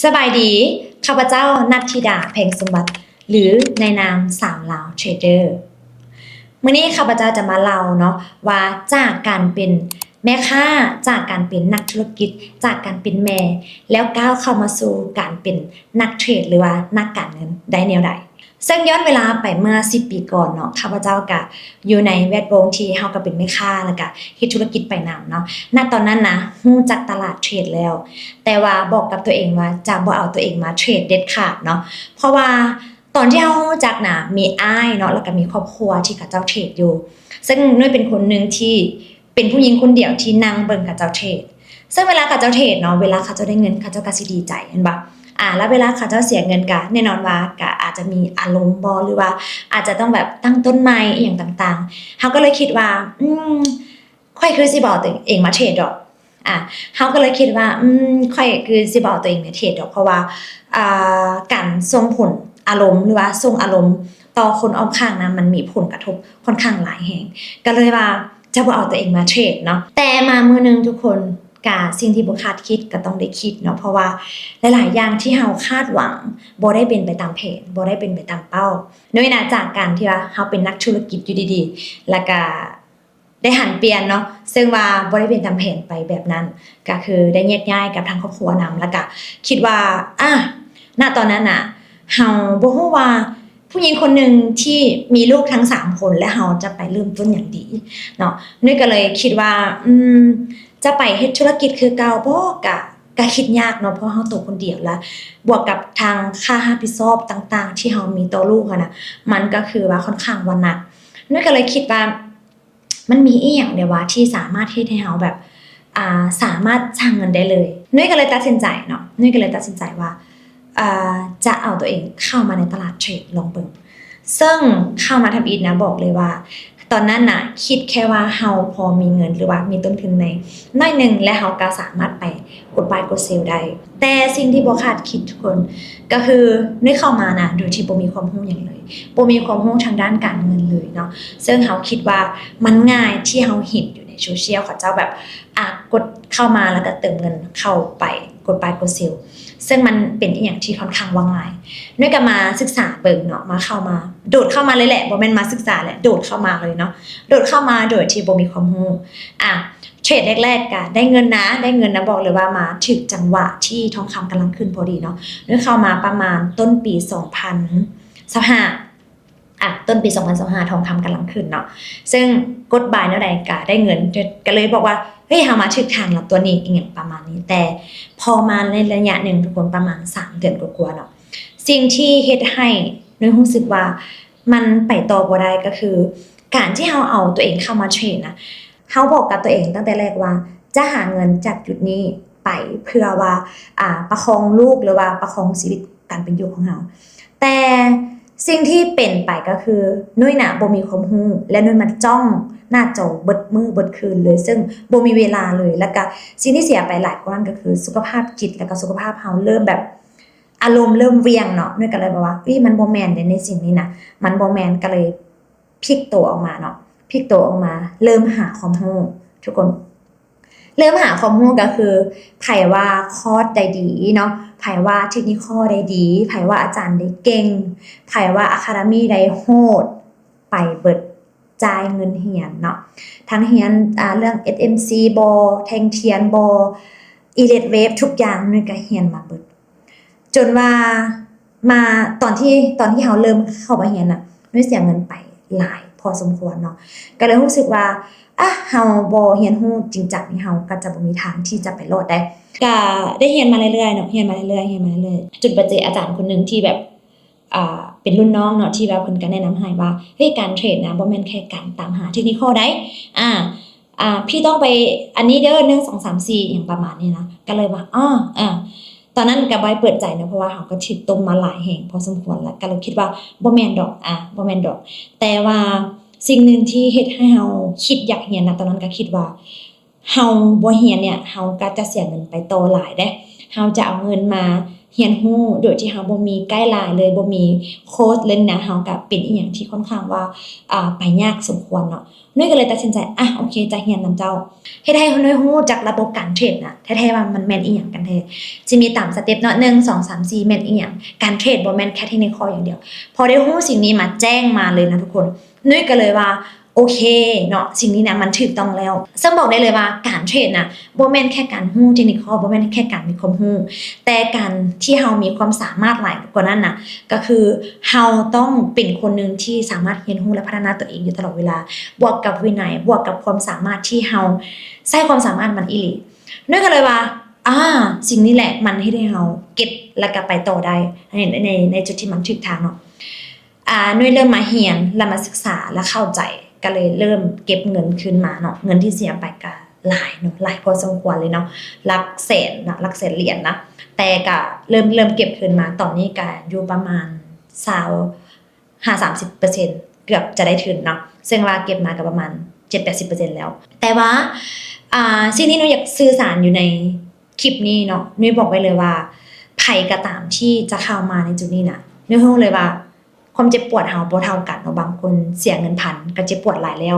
ສະບາຍດີ, ຂ້າພະເຈົ້າ ນັດທິດາ ແພງສົມບັດ ຫຼື ໃນນາມສາວລາວເທຣດເດີ. ມື້ນີ້ຂ້າພະເຈົ້າຈະມາເລົ່າເນາະ ວ່າຈາກການເປັນແມ່ຄ້າ, ຈາກການເປັນນັກທຸລະກິດ, ຈາກການເປັນແມ່ ແລ້ວກ້າວເຂົ້າມາສູ່ການເປັນນັກເທຣດ ຫຼືວ່ານັກການເງິນໄດ້ແນວໃດ. ເຊິ່ງຍ້ອນເວລາໄປເມື່ອສິບປີກ່ອນເນາະ, ຂ້າພະເຈົ້າກະຢູ່ໃນແວດວົງທີ່ເຮົາກະເປັນແມ່ຄ້າ ແລ້ວກະເຮັດທຸລະກິດໄປນຳເນາະ. ນະຕອນນັ້ນນະ ຮູ້ຈັກຕະຫຼາດເທຣດແລ້ວ, ແຕ່ວ່າບອກກັບຕົວເອງວ່າຈະບໍ່ເອົາຕົວເອງມາເທຣດເດັດຂາດເນາະ, ເພາະວ່າຕອນທີ່ເຮົາຮູ້ຈັກນະ ມີອ້າຍເນາະ ແລ້ວກະມີຄອບຄົວທີ່ເຂົາເຈົ້າເທຣດຢູ່, ເຊິ່ງນ້ອຍເປັນຄົນໜຶ່ງທີ່ ເປັນຜູ້ຍິງຄົນດຽວທີ່ນັ່ງເບິ່ງເຂົາເຈົ້າເທຣດ. ເຊິ່ງເວລາເຂົາເຈົ້າເທຣດເນາະ, ເວລາເຂົາເຈົ້າໄດ້ເງິນ ເຂົາເຈົ້າກໍຊິດີໃຈ ແມ່ນບໍ່? ອາ ແລ້ວເວລາເຂົາເຈົ້າເສຍເງິນ ກໍແນ່ນອນວ່າກໍອາດຈະມີອາລົມບໍ ຫຼືວ່າອາດຈະຕ້ອງແບບຕັ້ງຕົ້ນໃໝ່ອີ່ຫຍັງຕ່າງໆ. ເຮົາກໍເລີຍຄິດວ່າ ອືມ ຂ້ອຍຄືຊິບໍ່ເອົາຕົວເອງມາເທຣດດອກ. ອາ ເຮົາກໍເລີຍຄິດວ່າ ອືມ ຂ້ອຍຄືຊິບໍ່ເອົາຕົວເອງມາເທຣດດອກ ເພາະວ່າ ອາ ການສົ່ງຜົນອາລົມ ຫຼືວ່າສົ່ງອາລົມຕໍ່ຄົນອ້ອມຂ້າງນະ ມັນມີຜົນກະທົບຂ້ອນຂ້າງຫຼາຍແຮງ. ກໍເລີຍວ່າ ຈະບໍ່ເອົາຕົວເອງມາເທຣດເນາະ. ແຕ່ມາມື້ໜຶ່ງທຸກຄົນ ກະສິ່ງທີ່ບໍ່ຄາດຄິດກໍຕ້ອງໄດ້ຄິດເນາະ, ເພາະວ່າຫຼາຍໆຢ່າງທີ່ເຮົາຄາດຫວັງບໍ່ໄດ້ເປັນໄປຕາມແຜນ, ບໍ່ໄດ້ເປັນໄປຕາມເປົ້າ. ໂດຍນະ ຈາກການທີ່ວ່າເຮົາເປັນນັກທຸລະກິດຢູ່ດີໆ ແລ້ວກະໄດ້ຫັນປ່ຽນເນາະ, ເຊິ່ງວ່າບໍ່ໄດ້ເປັນຕາມແຜນໄປແບບນັ້ນ, ກະຄືໄດ້ແຍກຍ້າຍກັບທາງຄອບຄົວນຳ, ແລ້ວກະຄິດວ່າ ອາ ນະຕອນນັ້ນນະ ເຮົາບໍ່ຮູ້ວ່າ ຜູ້ຍິງຄົນໜຶ່ງທີ່ມີລູກທັງສາມຄົນ ແລະ ເຮົາຈະໄປເລີ່ມຕົ້ນຫຍັງດີເນາະ. ນ້ອຍກໍເລີຍຄິດວ່າ ອືມ ຈະໄປເຮັດທຸລະກິດຄືເກົ່າບໍ? ກະ ກະຄິດຍາກເນາະ, ເພາະເຮົາໂຕຄົນດຽວ ແລະ ບວກກັບທາງຄ່າຮັບຜິດຊອບຕ່າງໆທີ່ເຮົາມີຕໍ່ລູກຫັ້ນນະ ມັນກໍຄືວ່າຂ້ອນຂ້າງວ່າໜັກ. ນ້ອຍກໍເລີຍຄິດວ່າ ມັນມີອີ່ຫຍັງແດ່ວະທີ່ສາມາດເຮັດໃຫ້ເຮົາແບບ ອ່າ ສາມາດສ້າງເງິນໄດ້ເລີຍ? ນ້ອຍກໍເລີຍຕັດສິນໃຈເນາະ, ນ້ອຍກໍເລີຍຕັດສິນໃຈວ່າ ອ່າ ຈະເອົາຕົວເອງເຂົ້າມາໃນຕະຫຼາດເທຣດລອງເບິ່ງ. ເຊິ່ງເຂົ້າມາທຳອິດນະ ບອກເລີຍວ່າ ຕອນນັ້ນນະ ຄິດແຄ່ວ່າເຮົາພໍມີເງິນ ຫຼືວ່າມີຕົ້ນທຶນໃນໜ້ອຍໜຶ່ງ ແລະ ເຮົາກໍສາມາດໄປກົດບາຍກົດເຊວໄດ້. ແຕ່ສິ່ງທີ່ບໍ່ຄາດຄິດທຸກຄົນ ກໍຄືໄດ້ເຂົ້າມານະ ໂດຍທີ່ບໍ່ມີຄວາມຮູ້ຫຍັງເລີຍ, ບໍ່ມີຄວາມຮູ້ທາງດ້ານການເງິນເລີຍເນາະ. ເຊິ່ງເຮົາຄິດວ່າມັນງ່າຍທີ່ເຮົາເຫັນຢູ່ໃນໂຊຊຽວ ເຂົາເຈົ້າແບບ ອ່າ ກົດເຂົ້າມາແລ້ວກໍເຕີມເງິນເຂົ້າໄປ ກົດບາຍກົດເຊວ, ເຊິ່ງມັນເປັນອີ່ຫຍັງທີ່ຂ້ອນຂ້າງວ່າງ່າຍ. ນ້ອຍກໍມາສຶກສາເບິ່ງເນາະ, ມາເຂົ້າມາ ໂດດເຂົ້າມາເລີຍແຫຼະ, ບໍ່ແມ່ນມາສຶກສາແຫຼະ ໂດດເຂົ້າມາເລີຍເນາະ, ໂດດເຂົ້າມາໂດຍທີ່ບໍ່ມີຄວາມຮູ້. ອ່າ ເທຣດແລກໆກະໄດ້ເງິນນະ, ໄດ້ເງິນນະ, ບອກເລີຍວ່າມາຖືກຈັງຫວະທີ່ທອງຄຳກຳລັງຂຶ້ນພໍດີເນາະ. ນ້ອຍເຂົ້າມາປະມານຕົ້ນປີສອງພັນຊາວຫ້າ ອ່ະ ຕົ້ນປີສອງພັນຊາວຫ້າ ທອງຄຳກຳລັງຂຶ້ນເນາະ, ເຊິ່ງກົດບາຍແນວໃດກະໄດ້ເງິນ, ກະເລີຍບອກວ່າ ເຮີ້ຍ ເຮົາມາຖືກທາງແລ້ວຕົວນີ້ ອີ່ຫຍັງປະມານນີ້. ແຕ່ພໍມາໃນໄລຍະໜຶ່ງທຸກຄົນ ປະມານສາມເດືອນກວ່າໆເນາະ, ສິ່ງທີ່ເຮັດໃຫ້ນ້ອຍຮູ້ສຶກວ່າມັນໄປຕໍ່ບໍ່ໄດ້ ກໍຄືການທີ່ເຮົາເອົາຕົວເອງເຂົ້າມາເທຣດນະ, ເຮົາບອກກັບຕົວເອງຕັ້ງແຕ່ແລກວ່າ ຈະຫາເງິນຈາກຈຸດນີ້ໄປ ເພື່ອວ່າ ອ່າ ປະຄອງລູກ ຫຼືວ່າປະຄອງຊີວິດການເປັນຢູ່ຂອງເຮົາ. ແຕ່ສິ່ງທີ່ເປັນໄປກໍຄື ນ້ອຍນະບໍ່ມີຄວາມຮູ້ ແລະ ນ້ອຍມາຈ້ອງໜ້າຈໍເບິດມື້ເບິດຄືນເລີຍ, ເຊິ່ງບໍ່ມີເວລາເລີຍ. ແລ້ວກະສິ່ງທີ່ເສຍໄປຫຼາຍກວ່ານັ້ນກໍຄືສຸຂະພາບຈິດ ແລ້ວກະສຸຂະພາບເຮົາເລີ່ມແບບ ອາລົມເລີ່ມຫວ່ຽງເນາະ. ນ້ອຍກໍເລີຍບອກວ່າ ເອີຍ ມັນບໍ່ແມ່ນເດ້ ໃນສິ່ງນີ້ນະ ມັນບໍ່ແມ່ນ. ກໍເລີຍ ພິກໂຕອອກມາເນາະ, ພິກໂຕອອກມາ ເລີ່ມຫາຄວາມຮູ້ທຸກຄົນ. ເລີ່ມຫາຄວາມຮູ້ກໍຄື ໃຜວ່າຄອດໃດດີເນາະ, ໃຜວ່າເທັກນິຄອລໃດດີ, ໃຜວ່າອາຈານໃດເກັ່ງ, ໃຜວ່າອາຄາເດມີໃດໂຫດ, ໄປເບິດ, ຈ່າຍເງິນຮຽນເນາະ, ທັງຮຽນ ອ່າ ເລື່ອງ ເອັສເອັມຊີ ບໍ, ແທ່ງທຽນບໍ, ອີເລັດເວບ ທຸກຢ່າງ ນ້ອຍກໍຮຽນມາເບິດ. ຈົນວ່າມາຕອນທີ່ ຕອນທີ່ເຮົາເລີ່ມເຂົ້າມາຮຽນນະ ນ້ອຍເສຍເງິນໄປຫຼາຍພໍສົມຄວນເນາະ, ກໍເລີຍຮູ້ສຶກວ່າ ອະ ເຮົາບໍ່ຮຽນຮູ້ຈິງຈັງນີ້ ເຮົາກໍຈະບໍ່ມີທາງທີ່ຈະໄປລອດໄດ້. ກໍໄດ້ຮຽນມາເລື້ອຍໆເນາະ, ຮຽນມາເລື້ອຍໆ ຮຽນມາເລື້ອຍໆ ຈົນໄປເຈີອາຈານຄົນໜຶ່ງທີ່ແບບ ອ່າ ເປັນລຸ້ນນ້ອງເນາະ ທີ່ວ່າເພິ່ນກໍແນະນຳໃຫ້ວ່າ ເຮີ້ຍ ການເທຣດນະ ບໍ່ແມ່ນແຄ່ການຕາມຫາເທັກນິຄອລໃດ໋ ອ່າ ອ່າ ພີ່ຕ້ອງໄປອັນນີ້ເດີ ໜຶ່ງ ສອງ ສາມ ສີ່ ຫຍັງປະມານນີ້ນະ. ກໍເລີຍວ່າ ອໍ ເອີ ຕອນນັ້ນກໍບໍ່ໄດ້ເປີດໃຈເນາະ ເພາະວ່າເຮົາກໍຖືກຕົ້ມມາຫຼາຍແຮງພໍສົມຄວນແລ້ວ, ກໍເລີຍຄິດວ່າບໍ່ແມ່ນດອກ ອ່າ ບໍ່ແມ່ນດອກ. ແຕ່ວ່າສິ່ງໜຶ່ງທີ່ເຮັດໃຫ້ເຮົາຄິດຢາກຮຽນນະ ຕອນນັ້ນກໍຄິດວ່າ ເຮົາບໍ່ຮຽນເນ່ຍ ເຮົາກໍຈະເສຍເງິນໄປຕໍ່ຫຼາຍເດ້, ເຮົາຈະເອົາເງິນມາ ຮຽນຮູ້ໂດຍທີ່ເຮົາບໍ່ມີໄກດໄລນ໌ເລີຍ ບໍ່ມີໂຄດເລີຍນະ ເຮົາກໍເປັນອີ່ຫຍັງທີ່ຄ່ອນຂ້າງວ່າ ອ່າ ໄປຍາກສົມຄວນເນາະ. ນຸ້ຍກໍເລີຍຕັດສິນໃຈ ອ່ະ ໂອເຄ ຈະຮຽນນຳເຈົ້າ. ເຮັດໃຫ້ນຸ້ຍຮູ້ຈັກລະບົບການເທຣດນະ ແທ້ໆວ່າມັນແມ່ນອີ່ຫຍັງກັນແທ້. ຊິມີຕາມສະເຕັບເນາະ ໜຶ່ງ ສອງ ສາມ ສີ່ ແມ່ນອີ່ຫຍັງ. ການເທຣດບໍ່ແມ່ນແຄ່ເທັກນິຄອລຢ່າງດຽວ. ພໍໄດ້ຮູ້ສິ່ງນີ້ມາແຈ້ງມາເລີຍນະທຸກຄົນ ນຸ້ຍກໍເລີຍວ່າ ໂອເຄເນາະ ສິ່ງນີ້ນະມັນຖືກຕ້ອງແລ້ວ. ເຊິ່ງບອກໄດ້ເລີຍວ່າການເທຣດນະ ບໍ່ແມ່ນແຄ່ການຮູ້ເທັກນິຄອລ ບໍ່ແມ່ນແຄ່ການມີຄວາມຮູ້, ແຕ່ການທີ່ເຮົາມີຄວາມສາມາດຫຼາຍກວ່ານັ້ນນະ ກໍຄືເຮົາຕ້ອງເປັນຄົນໜຶ່ງທີ່ສາມາດຮຽນຮູ້ ແລະ ພັດທະນາຕົວເອງຢູ່ຕະຫຼອດເວລາ, ບວກກັບວິໄນ, ບວກກັບຄວາມສາມາດທີ່ເຮົາໃຊ້ຄວາມສາມາດມັນອີ່ຫຼີ. ນຸ້ຍກໍເລີຍວ່າ ອ່າ ສິ່ງນີ້ແຫຼະ ມັນເຮັດໃຫ້ເຮົາເກັດ ແລ້ວກໍໄປຕໍ່ໄດ້ໃນ ໃນ ໃນຈຸດທີ່ມັນຖືກທາງເນາະ. ອ່າ ນຸ້ຍເລີ່ມມາຮຽນ ແລ້ວມາສຶກສາ ແລ້ວເຂົ້າໃຈ ກໍເລີຍເລີ່ມເກັບເງິນຄືນມາເນາະ. ເງິນທີ່ເສຍໄປກໍຫຼາຍເນາະ ຫຼາຍພໍສົມຄວນເລີຍເນາະ ຫຼັກແສນນະ ຫຼັກແສນຫຼຽນນະ. ແຕ່ກໍເລີ່ມ ເລີ່ມເກັບຄືນມາ ຕອນນີ້ກໍຢູ່ປະມານຊາວຫາສາມສິບເປີເຊັນ ເກືອບຈະໄດ້ທຶນເນາະ ເຊິ່ງວ່າເກັບມາກໍປະມານເຈັດແປດສິບເປີເຊັນແລ້ວ. ແຕ່ວ່າ ອ່າ ສິ່ງທີ່ນຸ້ຍຢາກສື່ສານຢູ່ໃນຄລິບນີ້ເນາະ ນຸ້ຍບອກໄວ້ເລີຍວ່າ ໃຜກໍຕາມທີ່ຈະເຂົ້າມາໃນຈຸດນີ້ນະ ນຸ້ຍຮູ້ເລີຍວ່າ ຄວາມເຈັບປວດເຮົາບໍ່ເທົ່າກັນເນາະ. ບາງຄົນເສຍເງິນພັນກໍເຈັບປວດຫຼາຍແລ້ວ,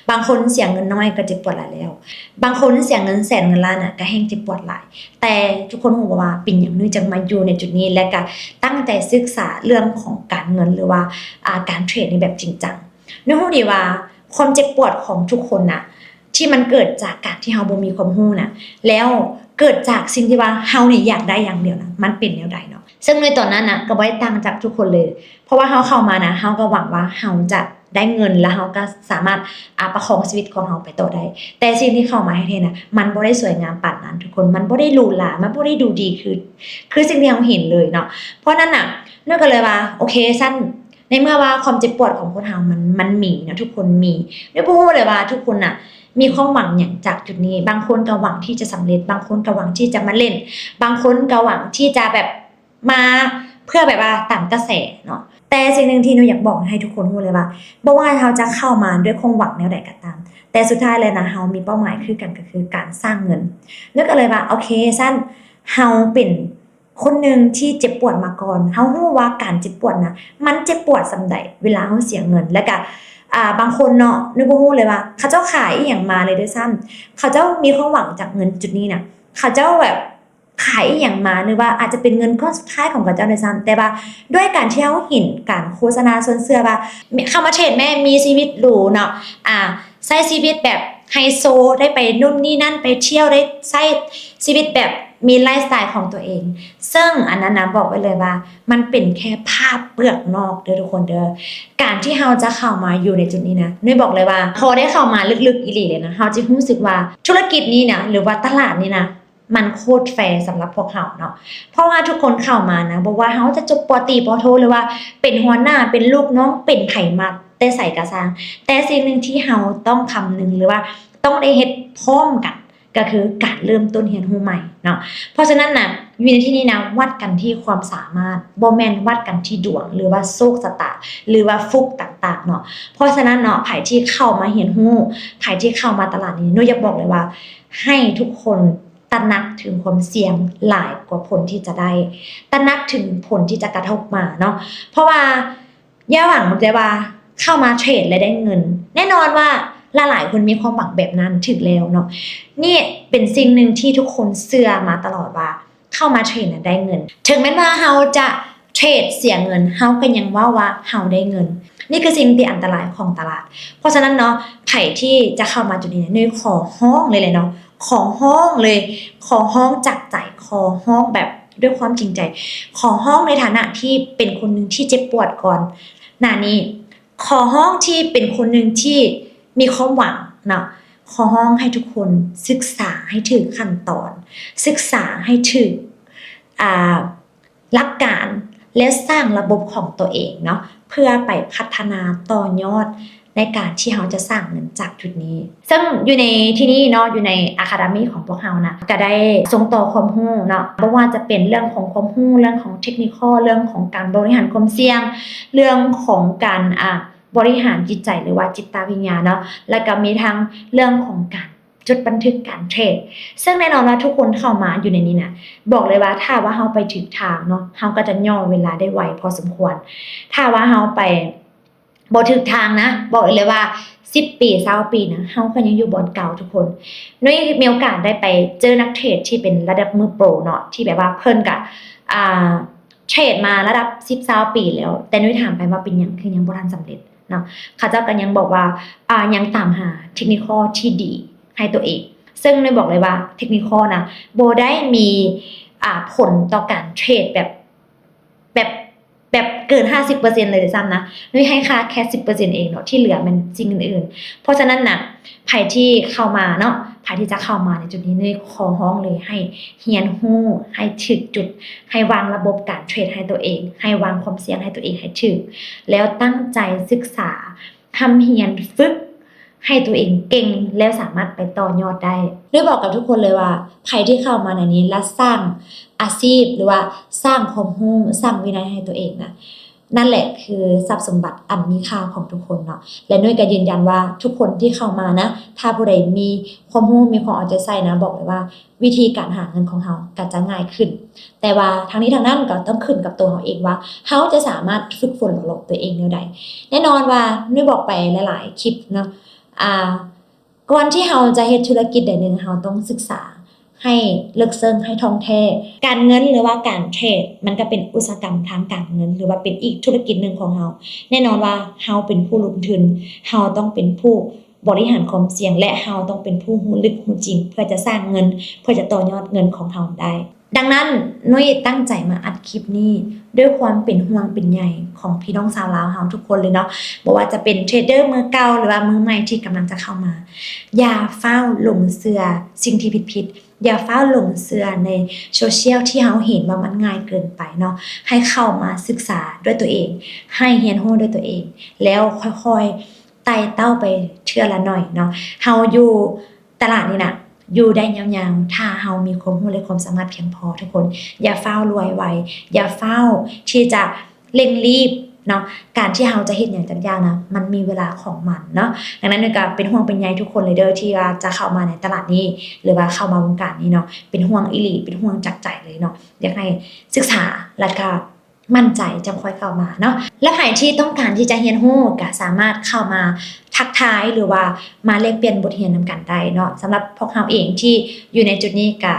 ບາງຄົນເສຍເງິນນ້ອຍກໍເຈັບປວດຫຼາຍແລ້ວ, ບາງຄົນເສຍເງິນແສນເງິນລ້ານນະ ກໍແຮ່ງເຈັບປວດຫຼາຍ. ແຕ່ທຸກຄົນຮູ້ບໍ່ວ່າເປັນຫຍັງນຸ້ຍຈຶ່ງມາຢູ່ໃນຈຸດນີ້ ແລະ ກໍຕັ້ງໃຈສຶກສາເລື່ອງຂອງການເງິນ ຫຼືວ່າ ອ່າ ການເທຣດໃນແບບຈິງຈັງ? ນຸ້ຍຮູ້ດີວ່າຄວາມເຈັບປວດຂອງທຸກຄົນນະ ທີ່ມັນເກີດຈາກການທີ່ເຮົາບໍ່ມີຄວາມຮູ້ນະ ແລ້ວເກີດຈາກສິ່ງທີ່ວ່າເຮົານີ້ຢາກໄດ້ຢ່າງດຽວນະ ມັນເປັນແນວໃດເນາະ. ເຊິ່ງໃນຕອນນັ້ນນະ ກໍບໍ່ໄດ້ຕ່າງຈາກທຸກຄົນເລີຍ ເພາະວ່າເຮົາເຂົ້າມານະ ເຮົາກໍຫວັງວ່າເຮົາຈະໄດ້ເງິນ ແລ້ວເຮົາກໍສາມາດ ອາ ປະຄອງຊີວິດຂອງເຮົາໄປຕໍ່ໄດ້. ແຕ່ສິ່ງທີ່ເຂົ້າມາແທ້ໆນະ ມັນບໍ່ໄດ້ສວຍງາມປານນັ້ນທຸກຄົນ, ມັນບໍ່ໄດ້ຫຼູຫຼາ, ມັນບໍ່ໄດ້ດູດີຄື ຄືສິ່ງທີ່ເຮົາເຫັນເລີຍເນາະ. ເພາະນັ້ນນະ ນຸ້ຍກໍເລີຍວ່າ ໂອເຄ ຊັ້ນ ໃນເມື່ອວ່າຄວາມເຈັບປວດຂອງຄົນເຮົາມັນ ມັນມີເນາະ ທຸກຄົນມີ, ນຸ້ຍບໍ່ຮູ້ເລີຍວ່າທຸກຄົນນະ ມີຄວາມຫວັງຫຍັງຈາກຈຸດນີ້? ບາງຄົນກໍຫວັງທີ່ຈະສຳເລັດ, ບາງຄົນກໍຫວັງທີ່ຈະມາຫຼິ້ນ, ບາງຄົນກໍຫວັງທີ່ຈະແບບມາເພື່ອແບບວ່າຕາມກະແສເນາະ. ແຕ່ສິ່ງໜຶ່ງທີ່ໜູຢາກບອກໃຫ້ທຸກຄົນຮູ້ເລີຍວ່າ ບໍ່ວ່າເຮົາຈະເຂົ້າມາດ້ວຍຄວາມຫວັງແນວໃດກໍຕາມ, ແຕ່ສຸດທ້າຍແລ້ວນະ ເຮົາມີເປົ້າໝາຍຄືກັນ ກໍຄືການສ້າງເງິນ. ໜູກໍເລີຍວ່າ ໂອເຄ ຊັ້ນເຮົາເປັນ ຄົນໜຶ່ງທີ່ເຈັບປວດມາກ່ອນ, ເຮົາຮູ້ວ່າການເຈັບປວດນະ ມັນເຈັບປວດສ່ຳໃດເວລາເຮົາເສຍເງິນ. ແລ້ວກະ ອ່າ ບາງຄົນເນາະ ໜູບໍ່ຮູ້ເລີຍວ່າເຂົາເຈົ້າຂາຍອີ່ຫຍັງມາເລີຍດ້ວຍຊ້ຳ, ເຂົາເຈົ້າມີຄວາມຫວັງຈາກເງິນຈຸດນີ້ນະ, ເຂົາເຈົ້າແບບຂາຍອີ່ຫຍັງມາ ຫຼືວ່າອາດຈະເປັນເງິນກ້ອນສຸດທ້າຍຂອງເຂົາເຈົ້າດ້ວຍຊ້ຳ. ແຕ່ວ່າດ້ວຍການທີ່ເຮົາເຫັນການໂຄສະນາຊວນເຊື່ອວ່າ ເຂົ້າມາເທຣດແມ່ນມີຊີວິດຫຼູເນາະ, ອ່າ ໃຊ້ຊີວິດແບບໄຮໂຊ, ໄດ້ໄປນູ້ນນີ້ນັ້ນ, ໄປທ່ຽວ, ໄດ້ໃຊ້ຊີວິດແບບມີໄລຟ໌ສະໄຕຂອງຕົວເອງ, ເຊິ່ງອັນນັ້ນນະ ບອກໄວ້ເລີຍວ່າມັນເປັນແຄ່ພາບເປືອກນອກເດີທຸກຄົນເດີ. ການທີ່ເຮົາຈະເຂົ້າມາຢູ່ໃນຈຸດນີ້ນະ ໜູຍບອກເລີຍວ່າ ພໍໄດ້ເຂົ້າມາເລິກໆອີ່ຫຼີເລີຍນະ ເຮົາຈະຮູ້ສຶກວ່າທຸລະກິດນີ້ນະ ຫຼືວ່າຕະຫຼາດນີ້ນະ ມັນໂຄດແຟສຳລັບພວກເຮົາເນາະ. ເພາະວ່າທຸກຄົນເຂົ້າມານະ ບໍ່ວ່າເຮົາຈະຈົບ ປໍຕີ ປໍໂທ ຫຼືວ່າເປັນຫົວໜ້າ ເປັນລູກນ້ອງ ເປັນໃຜມາແຕ່ໃສກໍຊ່າງ, ແຕ່ສິ່ງໜຶ່ງທີ່ເຮົາຕ້ອງຄຳນຶງ ຫຼືວ່າຕ້ອງໄດ້ເຮັດພ້ອມກັນ ກໍຄືການເລີ່ມຕົ້ນຮຽນຮູ້ໃໝ່ເນາະ. ເພາະສະນັ້ນນະ ຢູ່ໃນທີ່ນີ້ນະ ວັດກັນທີ່ຄວາມສາມາດ, ບໍ່ແມ່ນວັດກັນທີ່ດວງ ຫຼືວ່າໂຊກຊະຕາ ຫຼືວ່າຟຸກຕ່າງໆເນາະ. ເພາະສະນັ້ນເນາະ ໃຜທີ່ເຂົ້າມາຮຽນຮູ້, ໃຜທີ່ເຂົ້າມາຕະຫຼາດນີ້ ໜູຢາກບອກເລີຍວ່າ ໃຫ້ທຸກຄົນ ຕະໜັກເຖິງຄວາມສ່ຽງຫຼາຍກວ່າຜົນທີ່ຈະໄດ້, ຕະໜັກເຖິງຜົນທີ່ຈະກະທົບມາເນາະ. ເພາະວ່າຢ່າຫວັງແຕ່ວ່າເຂົ້າມາເທຣດແລ້ວໄດ້ເງິນ, ແນ່ນອນວ່າຫຼາຍໆຄົນມີຄວາມຫວັງແບບນັ້ນ ຖືກແລ້ວເນາະ. ນີ້ເປັນສິ່ງໜຶ່ງທີ່ທຸກຄົນເຊື່ອມາຕະຫຼອດວ່າ ເຂົ້າມາເທຣດແລ້ວໄດ້ເງິນ, ເຖິງແມ່ນວ່າເຮົາຈະເທຣດເສຍເງິນ ເຮົາກໍຍັງເວົ້າວ່າເຮົາໄດ້ເງິນ. ນີ້ຄືສິ່ງທີ່ອັນຕະລາຍຂອງຕະຫຼາດ. ເພາະສະນັ້ນເນາະ ໃຜທີ່ຈະເຂົ້າມາຈຸດນີ້ ໜູຍຂໍຮ້ອງເລີຍແຫຼະເນາະ, ຂໍຮ້ອງເລີຍ, ຂໍຮ້ອງຈາກໃຈ, ຂໍຮ້ອງແບບດ້ວຍຄວາມຈິງໃຈ, ຂໍຮ້ອງໃນຖານະທີ່ເປັນຄົນໜຶ່ງທີ່ເຈັບປວດກ່ອນໜ້ານີ້, ຂໍຮ້ອງທີ່ເປັນຄົນໜຶ່ງທີ່ມີຄວາມຫວັງເນາະ, ຂໍຮ້ອງໃຫ້ທຸກຄົນສຶກສາໃຫ້ຖືກຂັ້ນຕອນ, ສຶກສາໃຫ້ຖືກ ອ່າ ຫຼັກການ ແລະ ສ້າງລະບົບຂອງຕົວເອງເນາະ ເພື່ອໄປພັດທະນາຕໍ່ຍອດໃນການທີ່ເຮົາຈະສ້າງເງິນຈາກຈຸດນີ້. ເຊິ່ງຢູ່ໃນທີ່ນີ້ເນາະ ຢູ່ໃນ Academy ຂອງພວກເຮົານະ ກະໄດ້ສົ່ງຕໍ່ຄວາມຮູ້ເນາະ, ບໍ່ວ່າຈະເປັນເລື່ອງຂອງຄວາມຮູ້, ເລື່ອງຂອງ technical, ເລື່ອງຂອງການບໍລິຫານຄວາມສ່ຽງ, ເລື່ອງຂອງການ ອ່າ ບໍລິຫານຈິດໃຈ ຫຼືວ່າຈິດຕະວິນຍານເນາະ, ແລ້ວກໍມີທັງເລື່ອງຂອງການ ຈົດບັນທຶກການເທຣດ ເຊິ່ງແນ່ນອນວ່າທຸກຄົນເຂົ້າມາຢູ່ໃນນີ້ນະ ບອກເລີຍວ່າຖ້າວ່າເຮົາໄປຖືກທາງເນາະ ເຮົາກໍຈະຫຍໍ້ເວລາໄດ້ໄວພໍສົມຄວນ. ຖ້າວ່າເຮົາໄປບໍ່ຖືກທາງນະ ບອກໄດ້ເລີຍວ່າສິບປີ ຊາວປີນະ ເຮົາກໍຍັງຢູ່ບ່ອນເກົ່າທຸກຄົນ. ນຸ້ຍມີໂອກາດໄດ້ໄປເຈີນັກເທຣດທີ່ເປັນລະດັບມືໂປຣເນາະ ທີ່ແບບວ່າເພິ່ນກະ ອ່າ ເທຣດມາລະດັບສິບ ຊາວປີແລ້ວ ແຕ່ນຸ້ຍຖາມໄປວ່າເປັນຫຍັງຄືຍັງບໍ່ທັນສຳເລັດເນາະ ເຂົາເຈົ້າກໍຍັງບອກວ່າ ອ່າ ຍັງຕາມຫາເທັກນິຄອລທີ່ດີໃຫ້ຕົວເອງ ເຊິ່ງນຸ້ຍບອກເລີຍວ່າເທັກນິຄອລນະ ບໍ່ໄດ້ມີ ອ່າ ຜົນຕໍ່ການເທຣດແບບ ແບບ ແບບເກີນຫ້າສິບເປີເຊັນເລີຍດ້ວຍຊ້ຳນະ ນຸ້ຍໃຫ້ຄ່າແຄ່ສິບເປີເຊັນເອງເນາະ ທີ່ເຫຼືອແມ່ນສິ່ງອື່ນໆ. ເພາະສະນັ້ນນະ ໃຜທີ່ເຂົ້າມາເນາະ ໃຜທີ່ຈະເຂົ້າມາໃນຈຸດນີ້ ນຸ້ຍຂໍຮ້ອງເລີຍໃຫ້ຮຽນຮູ້ໃຫ້ຖືກຈຸດ ໃຫ້ວາງລະບົບການເທຣດໃຫ້ຕົວເອງ ໃຫ້ວາງຄວາມສ່ຽງໃຫ້ຕົວເອງໃຫ້ຖືກ ແລ້ວຕັ້ງໃຈສຶກສາ ຮ່ຳຮຽນຝຶກໃຫ້ຕົວເອງເກັ່ງ ແລ້ວສາມາດໄປຕໍ່ຍອດໄດ້. ນຸ້ຍບອກກັບທຸກຄົນເລີຍວ່າ ໃຜທີ່ເຂົ້າມາໃນນີ້ ແລະ ສ້າງອາຊີບ ຫຼືວ່າສ້າງຄວາມຮູ້ ສ້າງວິໄນໃຫ້ຕົວເອງນະ ນັ້ນແຫຼະຄືຊັບສົມບັດອັນມີຄ່າຂອງທຸກຄົນເນາະ. ແລະ ນຸ້ຍກໍຢືນຢັນວ່າທຸກຄົນທີ່ເຂົ້າມານະ ຖ້າຜູ້ໃດມີຄວາມຮູ້ ມີຄວາມເອົາໃຈໃສ່ນະ ບອກເລີຍວ່າວິທີການຫາເງິນຂອງເຮົາກໍຈະງ່າຍຂຶ້ນ. ແຕ່ວ່າທັງນີ້ທັງນັ້ນກໍຕ້ອງຂຶ້ນກັບຕົວເຮົາເອງວ່າ ເຮົາຈະສາມາດຝຶກຝົນຫຼໍ່ຫຼອມຕົວເອງແນວໃດ. ແນ່ນອນວ່ານຸ້ຍບອກໄປຫຼາຍໆຄລິບເນາະ ອ່າ ກ່ອນທີ່ເຮົາຈະເຮັດທຸລະກິດໃດໜຶ່ງ ເຮົາຕ້ອງສຶກສາໃຫ້ເລິກເຊິ່ງ ໃຫ້ທ່ອງແທ້. ການເງິນ ຫຼືວ່າການເທຣດ ມັນກໍເປັນອຸດສາຫະກຳທາງການເງິນ ຫຼືວ່າເປັນອີກທຸລະກິດໜຶ່ງຂອງເຮົາ. ແນ່ນອນວ່າເຮົາເປັນຜູ້ລົງທຶນ ເຮົາຕ້ອງເປັນຜູ້ບໍລິຫານຄວາມສ່ຽງ ແລະ ເຮົາຕ້ອງເປັນຜູ້ຮູ້ເລິກຮູ້ຈິງ ເພື່ອຈະສ້າງເງິນ ເພື່ອຈະຕໍ່ຍອດເງິນຂອງເຮົາໄດ້. ດັ່ງນັ້ນ ນຸ້ຍຕັ້ງໃຈມາອັດຄລິບນີ້ດ້ວຍຄວາມເປັນຫ່ວງເປັນໃຍຂອງພີ່ນ້ອງຊາວລາວເຮົາທຸກຄົນເລີຍເນາະ ບໍ່ວ່າຈະເປັນເທຣດເດີມືເກົ່າ ຫຼືວ່າມືໃໝ່ທີ່ກຳລັງຈະເຂົ້າມາ. ຢ່າຟ້າວຫຼົງເຊື່ອສິ່ງທີ່ຜິດໆ, ຢ່າຟ້າວຫຼົງເຊື່ອໃນໂຊຊຽວທີ່ເຮົາເຫັນວ່າມັນງ່າຍເກີນໄປເນາະ. ໃຫ້ເຂົ້າມາສຶກສາດ້ວຍຕົວເອງ, ໃຫ້ຮຽນຮູ້ດ້ວຍຕົວເອງ, ແລ້ວຄ່ອຍໆ ໄຕ່ເຕົ້າໄປເທື່ອລະໜ້ອຍເນາະ. ເຮົາຢູ່ຕະຫຼາດນີ້ນະ ຢູ່ໄດ້ຍາວໆ ຖ້າເຮົາມີຄວາມຮູ້ ແລະ ຄວາມສາມາດພຽງພໍທຸກຄົນ. ຢ່າຟ້າວລວຍໄວ, ຢ່າຟ້າວທີ່ຈະເລັ່ງລີບເນາະ. ການທີ່ເຮົາຈະເຮັດຫຍັງຈັກຢ່າງນະ ມັນມີເວລາຂອງມັນເນາະ. ດັ່ງນັ້ນ ນຸ້ຍກໍເປັນຫ່ວງເປັນໃຍທຸກຄົນເລີຍເດີ ທີ່ວ່າຈະເຂົ້າມາໃນຕະຫຼາດນີ້ ຫຼືວ່າເຂົ້າມາວົງການນີ້ເນາະ. ເປັນຫ່ວງອີ່ຫຼີ, ເປັນຫ່ວງຈາກໃຈເລີຍເນາະ. ຢາກໃຫ້ສຶກສາ ແລ້ວກໍ ໝັ້ນໃຈຈັ່ງຄ່ອຍເຂົ້າມາເນາະ. ແລະ ໃຜທີ່ຕ້ອງການທີ່ຈະຮຽນຮູ້ ກໍສາມາດເຂົ້າມາທັກທາຍ ຫຼືວ່າມາແລກປ່ຽນບົດຮຽນນຳກັນໄດ້ເນາະ. ສຳລັບພວກເຮົາເອງທີ່ຢູ່ໃນຈຸດນີ້ ກໍ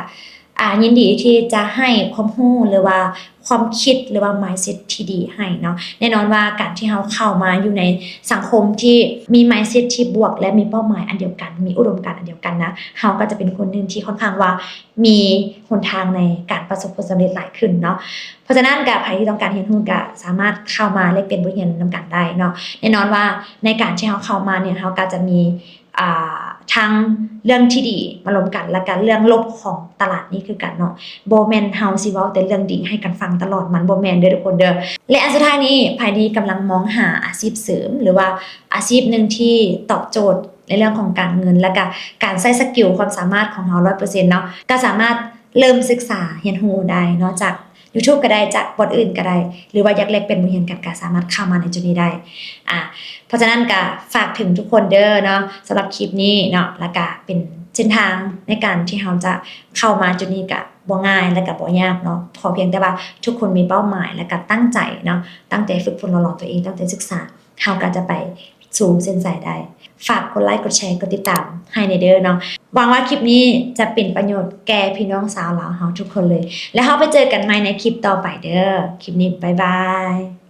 ອ່າ ຍິນດີທີ່ຈະໃຫ້ຄວາມຮູ້ ຫຼືວ່າຄວາມຄິດ ຫຼືວ່າ mindset ທີ່ດີໃຫ້ເນາະ. ແນ່ນອນວ່າການທີ່ເຮົາເຂົ້າມາຢູ່ໃນສັງຄົມທີ່ມີ mindset ທີ່ບວກ ແລະ ມີເປົ້າໝາຍອັນດຽວກັນ, ມີອຸດົມການອັນດຽວກັນນະ, ເຮົາກໍຈະເປັນຄົນໜຶ່ງທີ່ຄ່ອນຂ້າງວ່າ ມີຫົນທາງໃນການປະສົບຜົນສຳເລັດຫຼາຍຂຶ້ນເນາະ. ເພາະສະນັ້ນ ກະໃຜທີ່ຕ້ອງການຮຽນຮູ້ ກະສາມາດເຂົ້າມາແລກປ່ຽນບົດຮຽນນຳກັນໄດ້ເນາະ. ແນ່ນອນວ່າໃນການທີ່ເຮົາເຂົ້າມານີ້ ເຮົາກະຈະມີ ອ່າ ທັງເລື່ອງທີ່ດີມາລົມກັນ ແລ້ວກະເລື່ອງລົບຂອງຕະຫຼາດນີ້ຄືກັນເນາະ. ບໍ່ແມ່ນເຮົາຊິເວົ້າແຕ່ເລື່ອງດີໃຫ້ກັນຟັງຕະຫຼອດ, ມັນບໍ່ແມ່ນເດີທຸກຄົນເດີ. ແລະ ອັນສຸດທ້າຍນີ້ ໃຜທີ່ກຳລັງມອງຫາອາຊີບເສີມ ຫຼືວ່າອາຊີບໜຶ່ງທີ່ຕອບໂຈດ ໃນເລື່ອງຂອງການເງິນ ແລະກະການໃຊ້ສະກິວຄວາມສາມາດຂອງເຮົາຮ້ອຍເປີເຊັນເນາະ, ກະສາມາດເລີ່ມສຶກສາຮຽນຮູ້ໄດ້ເນາະ ຈາກ YouTube ກະໄດ້, ຈາກບ່ອນອື່ນກະໄດ້ ຫຼືວ່າຢາກແລກປ່ຽນບົດຮຽນກັນ ກະສາມາດເຂົ້າມາໃນຈຸດນີ້ໄດ້. ອາ ເພາະສະນັ້ນກະຝາກເຖິງທຸກຄົນເດີເນາະ ສຳລັບຄລິບນີ້ເນາະ, ແລະກະເປັນເສັ້ນທາງໃນການທີ່ເຮົາຈະເຂົ້າມາຈຸດນີ້ກະບໍ່ງ່າຍ ແລະກະບໍ່ຍາກເນາະ, ຂໍພຽງແຕ່ວ່າທຸກຄົນມີເປົ້າໝາຍ ແລະກະຕັ້ງໃຈເນາະ, ຕັ້ງໃຈຝຶກຝົນຫຼໍ່ຫຼອມຕົວເອງ, ຕັ້ງໃຈສຶກສາ ເຮົາກໍຈະໄປສູ່ເສັ້ນໄຊໄດ້. ຝາກກົດໄລ ກົດແຊ ກົດຕິດຕາມໃຫ້ແດ່ເດີເນາະ. ຫວັງວ່າຄລິບນີ້ຈະເປັນປະໂຫຍດແກ່ພີ່ນ້ອງຊາວລາວເຮົາທຸກຄົນເລີຍ. ແລ້ວເຮົາໄປເຈີກັນໃໝ່ໃນຄລິບຕໍ່ໄປເດີ. ຄລິບນີ້ ບາຍບາຍ.